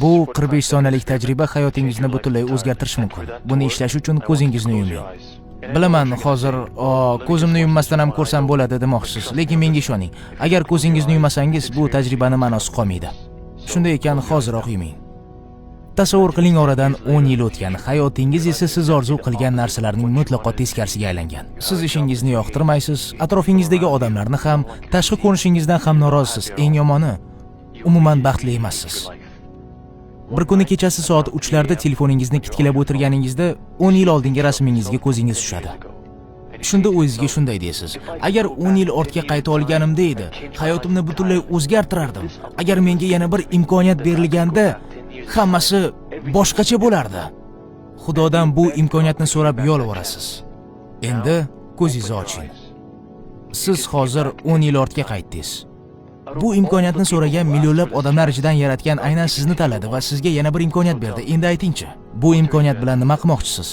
Bu 45 soniyalik tajriba hayotingizni butunlay o'zgartirishi mumkin. Buni ishlash uchun ko'zingizni yuming. Bilaman, hozir ko'zimni yummasdan ham ko'rsam bo'ladi demoqchisiz, lekin menga ishoning. Agar ko'zingizni yummasangiz, bu tajribani ma'nosi qolmaydi. Shunday ekan, hoziroq yuming. Tasavvur qiling, oradan 10 yil o'tgan, hayotingiz esa siz orzu qilgan narsalarning mutlaqo teskarisiga aylangan. Siz ishingizni yoqtirmaysiz, atrofingizdagi odamlarni ham, tashqi ko'rinishingizdan ham norozisiz. Eng yomoni, umuman baxtli emassiz. Bir kuni kechasi soat 3 larda telefoningizni titkilab o'tirganingizda 10 yil oldingi rasmingizga ko'zingiz tushadi. Shunda o'zingizga shunday deysiz: "Agar 10 yil ortga qayta olganimda edi, hayotimni butunlay o'zgartirardim. Agar menga yana bir imkoniyat berilganda, hammasi boshqacha bo'lardi." Xudodan bu imkoniyatni so'rab yolvorasiz. Endi ko'zingizni oching. Siz hozir 10 yil ortga qaytdingiz. Bu imkoniyatni so'ragan millionlab odamlar ichidan yaratgan aynan sizni tanladi va sizga yana bir imkoniyat berdi. Endi aytingchi, bu imkoniyat bilan nima qilmoqchisiz?